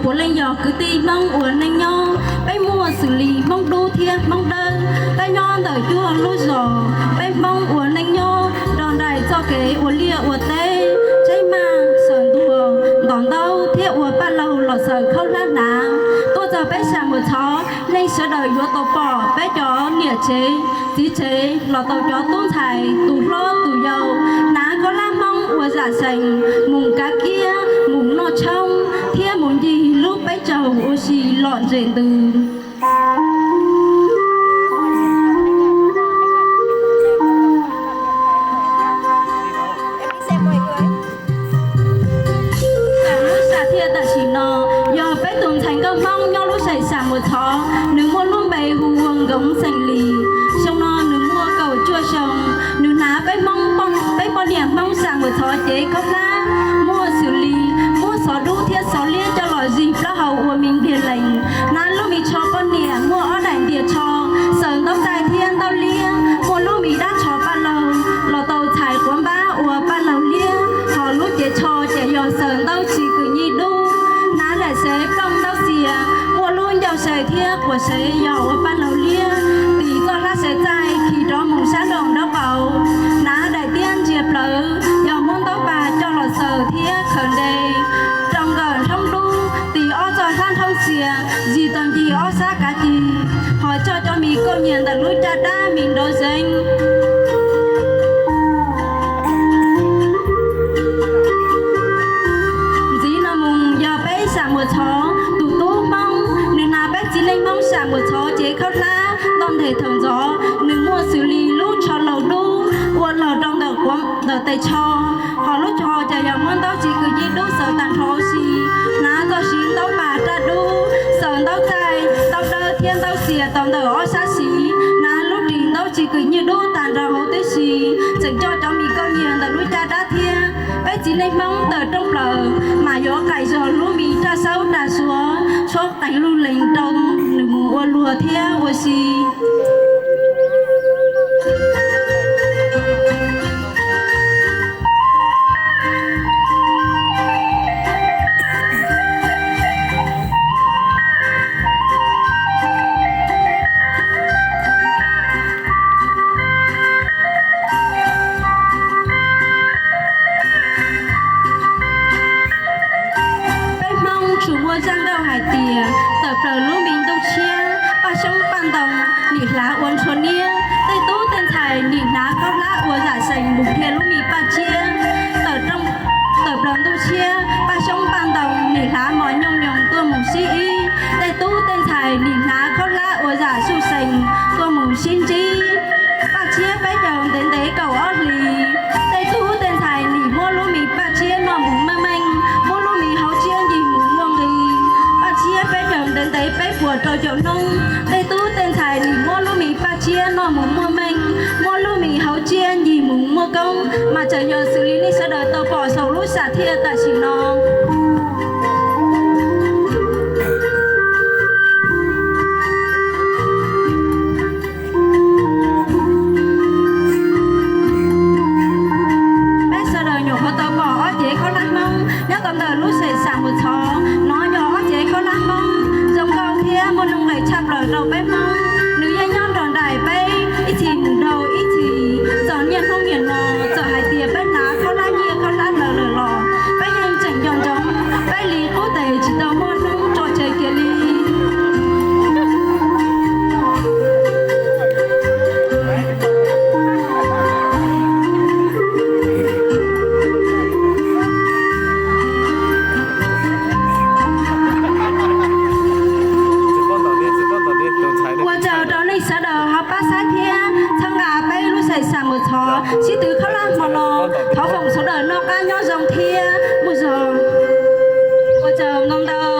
Puav leej yog kwv tij Hmoob ua neej nyob, peb muaj xws li Hmoob dub thiab Hmoob dawb, peb nyob ntawm cuaj lub zos, peb Hmoob ua neej nyob, nrog nraim txoj kev ua liaj ua teb, tseb maj, xaws ntuag, ntos ntaub thiab ua paj laug los xaws khaub hlab hnav. Tuaj txog peb sam Muas Txhov, nej sawv daws yuav tau pom peb cov niam tsev, txiv tsev los tau cov tub ntxhais tus hlob tus yau, hnav khaub hlab Hmoob ua zam seem, mus kav kiab, mus noj tshoob, thiab mus ncig lub peb caug ua si lom zem ntws. Lub sam thiaj tam sim no yog peb tus ntxhais nkauj Hmoob nyob lub saim sam Muas Txhov, nws muaj lub npe hu ua Nkoov Xeem Lis. Xyoo no nws muaj kaum cuaj xyoo. Nws hnav peb Hmoob, peb poj niam Hmoob sam Muas Txhov cev khaub hlab, muaj xws li muab xov dub thiab xov liab coj los zig plaub hau ua me ntiag lees, hnav lub me tsho poj niam muaj ob daim ntiag tsho, xaws ntaub txaij thiab ntaub liab, muaj lub me dab tsho paj laug los tau txhais quav npab ua paj laug liab, ho lub cev tsho ces yog xaws ntaub tsis kws nyij dub, hnav daim sev plooj ntaub xias, muaj lub ncauj sev thiab quas sev yog ua paj laug liab, tis txoj hlab sev txaij khi rov mus sab nraum nraub qaum, hnav daim tiab ntsia plawv yog muab ntaub pag coj los xaws thiab khaws nte, rau nkawm nrhoob dub, tis ob txoj hlab nrhoob txias, zig tau ncig ob sab kav cig, ho coj cov me kauj nyiag ntawm lub caj dab me nrov zeeg. Ntxiv no mus yog peb sam Muas Txhov tus tub Hmoob, nws hnav peb txiv neej Hmoob sam Muas Txhov cev khaub hlab ntoj nteg thaum ntxov, nws muaj xws li lub tsho laug dub ua laug rau ntawm tes tsho, ho lub tsho ces yog muab ntaub tsis kws nyij dub xaws tag nrho si, hnav txoj siv ntaub pag raj dub, xaws ntaub txaij, ntaub dawb thiab ntaub xias tau ntawm ob sab siv, hnav lub ris ntaub tsis kws nyij dub tag nrho huv tib si, tseem coj cov me kauj nyiag ntawm lub caj dab thiab. Peb txiv neej Hmoob tawm rooj plaws mas yuav qaim zog lub me raj saub raj suav, tshuab qees lug lees rau nws mus ua luag thiab ua si. Peb Hmoob tsuas muaj zaj nkauj hais tias, tawm plaws lub me ntuj tshiab, paj xyoob paj ntoo nim hlav ua ntshua niab, tej tub tej ntxhais nim hnav khaub hlab ua zam seem mus dhia lub me paj tsiab. Tawm plaws ntuj tshiab, paj xyoob paj ntoo nim hlav mos nyooj nyoos tuaj mus sib ib, tej tub tej ntxhais nim hnav khaub hlab ua zam suj sees tuaj mus sib ntsib. Paj tsiab peb caug ntev ntev kaum ob hlis, tej tub tej ntxhais nim muab lub me paj tsiab noj mus meej meej, muab lub me hauv tsiab ncig mus muaj nqis. Paj tsiab peb caug ntev ntev peb puas rau caum hnub, tej tub tej ntxhais nim muab lub me paj tsiab noj mus muaj meej, muab lub me hauv tsiab ncig mus muaj koob, mas txawm yog xws li nej sawv daws tau pom saum lub sam thiaj tam sim no. Peb sawv daws nyuam qhuav tau pom ob cev khaub hlab Hmoob nyob tau ntawm lub sem Xam Muas Txhov. Nov yog ob cev khaub hlab Hmoob zoo nkauj thiab muaj nuj nqis tshaj plaws rau peb Hmoob. Nws yeej nyob nrog nraim peb ib txhis mus dhau ib txhis. Txom nyem hnub niaj no, txawm hais tias peb hnav khaub hlab nyiaj khaub hlab ntawv lawm los peb yeej tseem nco ntsoov peb li qub tes tsis tau muaj hnub tso tseg kiag li. Ua tsaug rau nej sawv daws ho pab saib thiab txhawb nqa peb lub sem Xam Muas Txhov sib tw khaub hlab hmo no. Thov foom sawv daws noj qab nyob zoo thiab muaj zog. Ua tsaug ntau ntau.